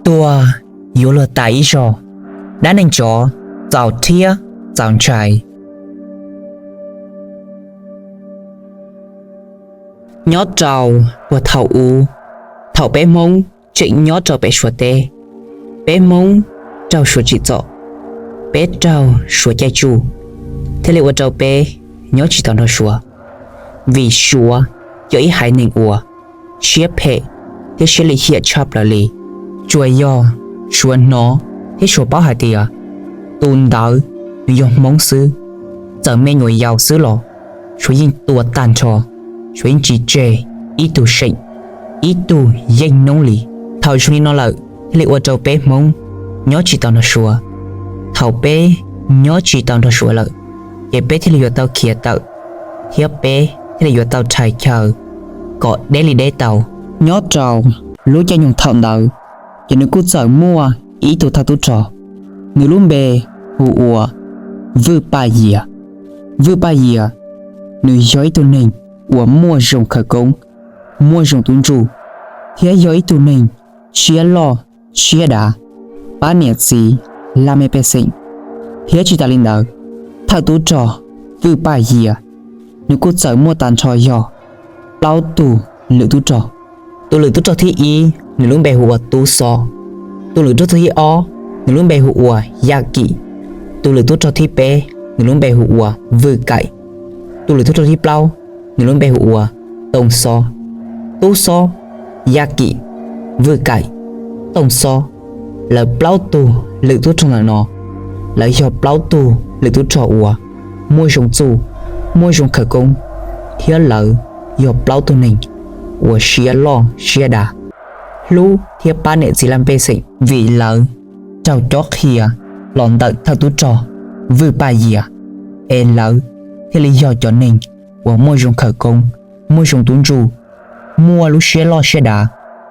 tuag yuav luag tas ib zaug, dab neeg tsov txaus thiab txaus ntshai. Nyob rau puag thaum ub, thaum peb Hmoob tseem nyob rau pem Suav teb, peb Hmoob raug Suav tsim txom, peb raug Suav caij tsuj, thiaj li ua rau peb nyob tsis tau nrog Suav. Vim Suav yog ib haiv neeg uas siab phem thiab siab lim hiam tshaj plaws li. Tsuas yog Suav hnov thiab Suav paub hais tias tus ntawd nws yog Hmoob xwb, txawm me nyuam yaus xwb los Suav yeej tua tag nrho, Suav yeej tsis tseg ib tug seem, ib tug yeej noob li. Thaum zoo li no lawm thiaj li ua rau peb Hmoob nyob tsis tau nrog Suav. Thaum peb nyob tsis tau nrog Suav lawm, ces peb thiaj li yuav tau khiav tawm, thiab peb thiaj li yuav tau rhais chaw kom deb li deb tau. Nyob rau lub caij nyoog thaum ntawd, ces nws kuj txawm muaj ib tug thawj tub rog, nws lub npe hu ua Vwj Paj Yias. Vwj Paj Yias, nws yog ib tug neeg uas muaj zoo khawv koob, muaj zoo tub ntsuj, thiab yog ib tug neeg siab loj siab dav, pab niam txiv laj mej pej xeem. Thiab tsis tas li ntawd, thawj tub rog Vwj Paj Yias, nws kuj txawm muaj tag nrho yog plaub tug lwm tub rog. Tus lwm tub rog thib ib, nws lub npe hu ua Tub Xob. Tus lwm tub rog thib ob, nws lub npe hu ua Yaj Kim. Tus lwm tub rog thib peb, nws lub npe hu ua Vwj Kaim. Tus lwm tub rog thib plaub, nws lub npe hu ua Tooj Xob. Tub Xob, Yaj Kim, Vwj Kaim, Tooj Xob, lawv plaub tug lwm tub rog ntawm no, lawv yog plaub tug lwm tub rog uas muaj zoo txuj, muaj zoo khawv koob, thiab lawv yog plaub tug neeg uas siab loj siab dav, hlub thiab pab niam txiv laj mej pej xeem. Vim lawv raug cob qhia los ntawm thawj tub rog Vwj Paj Yias, es lawv thiaj li yog cov neeg uas muaj zoo khawv koob, muaj zoo tub ntsuj, muaj lub siab loj siab dav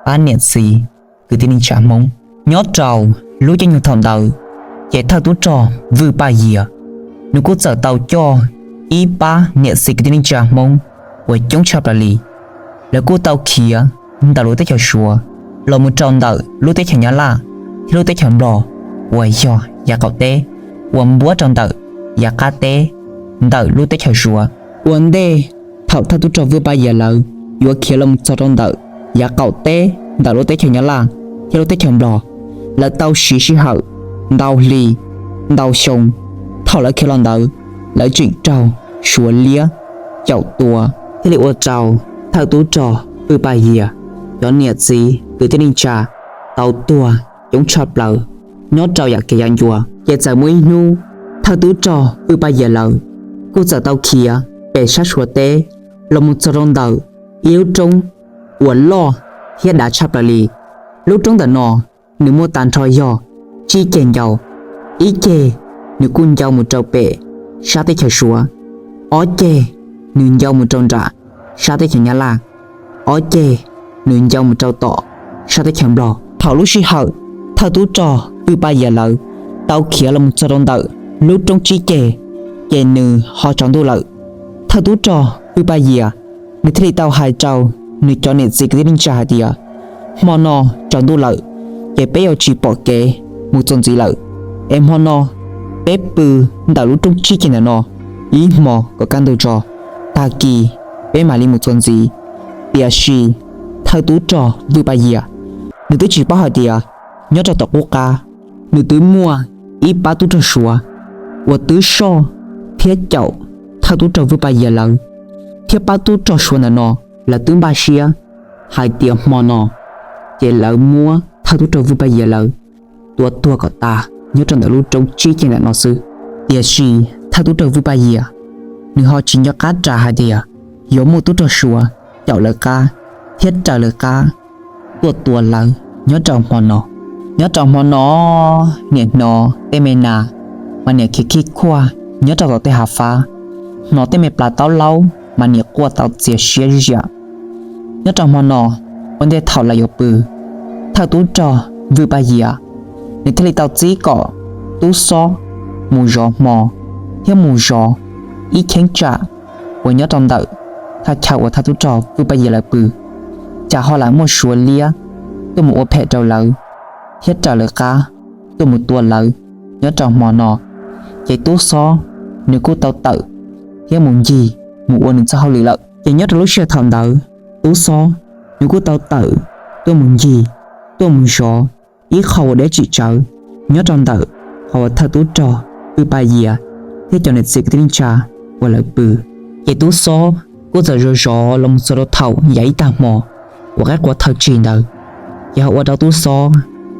pab niam txiv kwv tij neej tsa Hmoob. Nyob rau lub caij nyoog thaum ntawd, ces thawj tub rog Vwj Paj Yias, nws kuj txawm tau coj ib pab niam txiv kwv tij neej tsa Hmoob uas coob tshaj plaws li. Lawv kuj tau khiav ntawm lub teb chaws Suav los mus rau ntawm lub teb chaws Nyab Laj thiab lub teb chaws Nplog uas yog yav qaum teb, uas npuab rau ntawm yav qab teb ntawm lub teb chaws Suav. Ua ntej thaum thawj tub rog Vwj Paj Yias lawv yuav khiav los mus txog rau ntawm yav qaum teb ntawm lub teb chaws Nyab Laj thiab lub teb chaws Nplog, lawv tau siv sij hawm ntau hli, ntau xyoo. Thaum lawv khiav los ntawd, lawv tseem raug Suav liab caum tua, thiaj li ua rau thawj tub rog Vwj Paj Yias cov niam txiv kwv tij neej tsa tau tuag coob tshaj plaws nyob rau yam kev yav ncua. Ces txawm muaj ib hnub, thawj tub rog Vwj Paj Yias lawv kuj txawm tau khiav pem sab Suav teb los mus txog rau ntawm ib lub roob uas loj thiab dav tshaj plaws li. Lub roob ntawm no nws muaj tag nrho yog tsib ceg ncau. Ib ceg nws kuj ncau mus rau pem sab teb chaws Suav, ob ceg nws ncau mus rau nram sab teb chaws Nyab Laj, ob ceg nws ncau mus rau tom sab teb chaws Nplog. Thaum lub sij hawm thawj tub rog Vwj Paj Yias lawv tau khiav los mus txog rau ntawm lub roob tsib ceg, ces nws ho tsaus ntuj lawm. Thawj tub rog Vwj Paj Yias nws thiaj li tau hais rau nws cov niam txiv kwv tij neej tsa hais tias, hmo no tsaus ntuj lawm, ces peb yuav tsis pom kev mus txuas ntxiv lawm, es hmo no peb pw ntawm lub roob tsib ceg ntawm no ib hmo kom kaj ntug tso, tag kis peb mam li mus txuas ntxiv. Tiam sis thawj tub rog Vwj Paj Yias nws twb tsis paub hais tias nyob rau tom qub qab nws twb muaj ib pab tub rog Suav uas twb soj thiab caum thawj tub rog Vwj Paj Yias lawv, thiab pab tub rog Suav ntawm no lawv twb npaj siab hais tias hmo no ces lawv muab thawj tub rog Vwj Paj Yias lawv tua tuag kom tas nyob rau ntawm lub roob tsib ceg ntawm no xwb. Tiam sis thawj tub rog Vwj Paj Yias nws ho tsis nco qab ras hais tias yuav muaj tub rog Suav caum lawv qab thiab raws lawv qab tuaj tua lawv nyob rau hmo no. Nyob rau hmo no, niam hnov tej me nas mas niam khiav khij khuaj nyob rau tom tej hav fab, hnov tej me plas taub laub mas niam quaj tau txias siab ziam. Nyob rau hmo no, ua ntej thaum lawv yuav pw, thawj tub rog Vwj Paj Yias nws thiaj li tau txib kom tub Xob mus zov hmo thiab mus zov ib cheeb tsam uas nyob rau ntawm thaj chaw uas thawj tub rog Vwj Paj Yias lawv pw, tsam ho lam muaj Suav liab tuaj mus ua phem rau lawv, thiab raws lawv qab tuaj mus tua lawv nyob rau hmo no. Ces tub xob nws kuj tau tawm thiab mus ncig mus ua nws txoj hauj lwm lawm. Ces nyob rau lub sij hawm thaum ntawd, tub xob nws kuj tau tawm tuaj mus ncig tuaj mus zov ib qho uas deb tsim tsawv nyob rau ntawm qhov uas thawj tub rog Vwj Paj Yias thiab cov niam txiv kwv tij neej tsa uas lawv pw. Ces tub xob kuj txawm zov zov los mus txog rau thaum yav ib tag hmo uas qaib qua thawj tsig ntawd, ces ho ua rau tub xob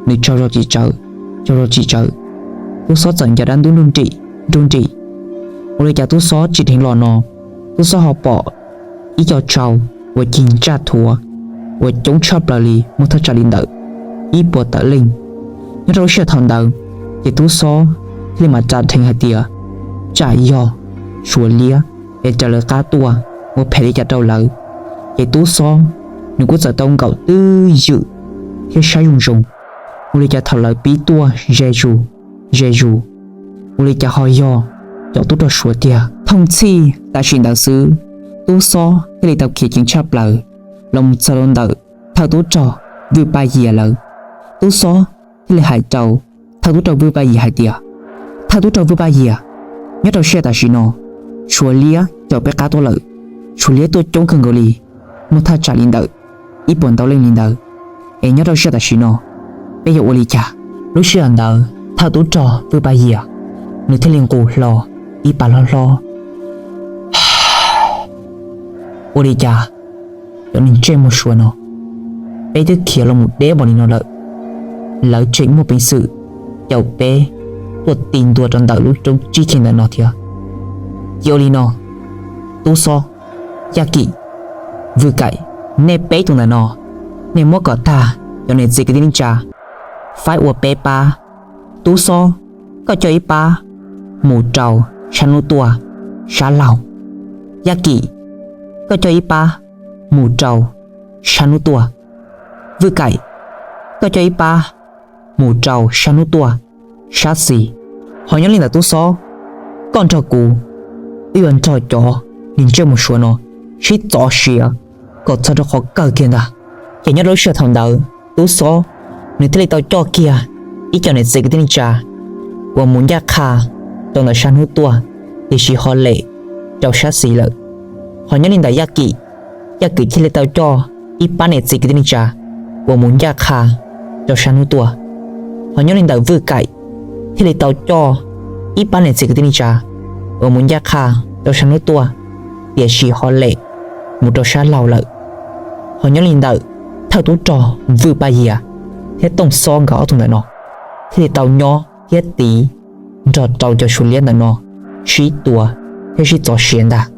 nws tsaug zog tsim tsawv, tsaug zog tsim tsawv. Tub xob txawm nco dab ntub nruj nrim nruj nrim. Ua li cas tub xob tsim dheev los no, tub xob ho pom ib co tsau uas cig ntsaj thuav uas coob tshaj plaws li muaj thaj tsam li ntawm ib puas tawm leej. Nyob rau lub sij hawm thaum ntawd, ces tub xob thiaj li mam ras dheev hais tias tsam yog Suav liab es raws lawv qab tuaj ua phem li cas rau lawv. Ces tub xob nws kuj txawm tau nkaum twj ywm thiab saib zoo zoo, ua li cas thaum lawv pib tuaj ze zus ze zus, ua li cas ho yog cov tub rog Suav tiag. Thooj txhij tam sim ntawd xwb, tub xob thiaj li tau khiav ceev tshaj plaws los mus txog rau ntawm thawj tub rog Vwj Paj Yias lawv. Tub xob thiaj li hais rau thawj tub rog Vwj Paj Yias hais tias, thawj tub rog Vwj Paj Yias, nyob rau sij hawm tam sim no Suav liab raws peb qab tuaj lawm. Suav liab tuaj coob kawg nkaus li, muaj thaj tsam li ntawm ib puas ntau leej li ntawd. Es nyob rau sij hawm tam sim no peb yuav ua li cas? Lub sij hawm ntawd thawj tub rog Vwj Paj Yias nws thiaj li nqus hlo ib pas hlob hlob. Ua li cas cov neeg ntsej muag Suav no, peb twb khiav los mus deb npaum li no lawm, lawv tseem muaj peev xwm caum peb tuaj ti ntua rau ntawm lub roob tsib ceg ntawm no thiab. Cia ua li no, tub xob, Yaj Kim, Vwj Kaim, nej peb tus ntawm no, nej muab kom tag cov niam txiv kwv tij neej tsa faib ua peb pab. Tub xob, koj coj ib pab mus rau sab hnub tuaj, sab laug. Yaj Kim, koj coj ib pab mus rau sab hnub tuaj. Vwj Kaim, koj coj ib pab mus rau sab hnub tuaj, sab xis. Ho nyob li ntawm tub xob, koj nrog kuv, wb yuav nrog cov neeg ntsej muag Suav no sib txov siav kom txog rau qhov kawg kiag ntag. Ces nyob rau lub sij hawm thaum ntawd tub xob nws thiaj li tau coj kiag ib co niam txiv kwv tij neej tsa uas mus ncaj qha rau ntawm sab hnub tuaj, tiam sis ho lem rau sab xis lawm. Ho nyob li ntawm Yaj Kim, Yaj Kim thiaj li tau coj ib pab niam txiv kwv tij neej tsa uas mus ncaj qha rau sab hnub tuaj. Ho nyob li ntawm Vwj Kaim thiaj li tau coj ib pab niam txiv kwv tij neej tsa uas mus ncaj qha rau sab hnub tuaj, tiam sis ho lem mus rau sab laug lawm. Ho nyob li ntawm thawj tub rog Vwj Paj Yias thiab Tooj Xob nkawd ob tug ntawm no thiaj li tau nyob thiab tiv nrog rau cov Suav liab ntawm no sib tua thiab sib txov siav ntag.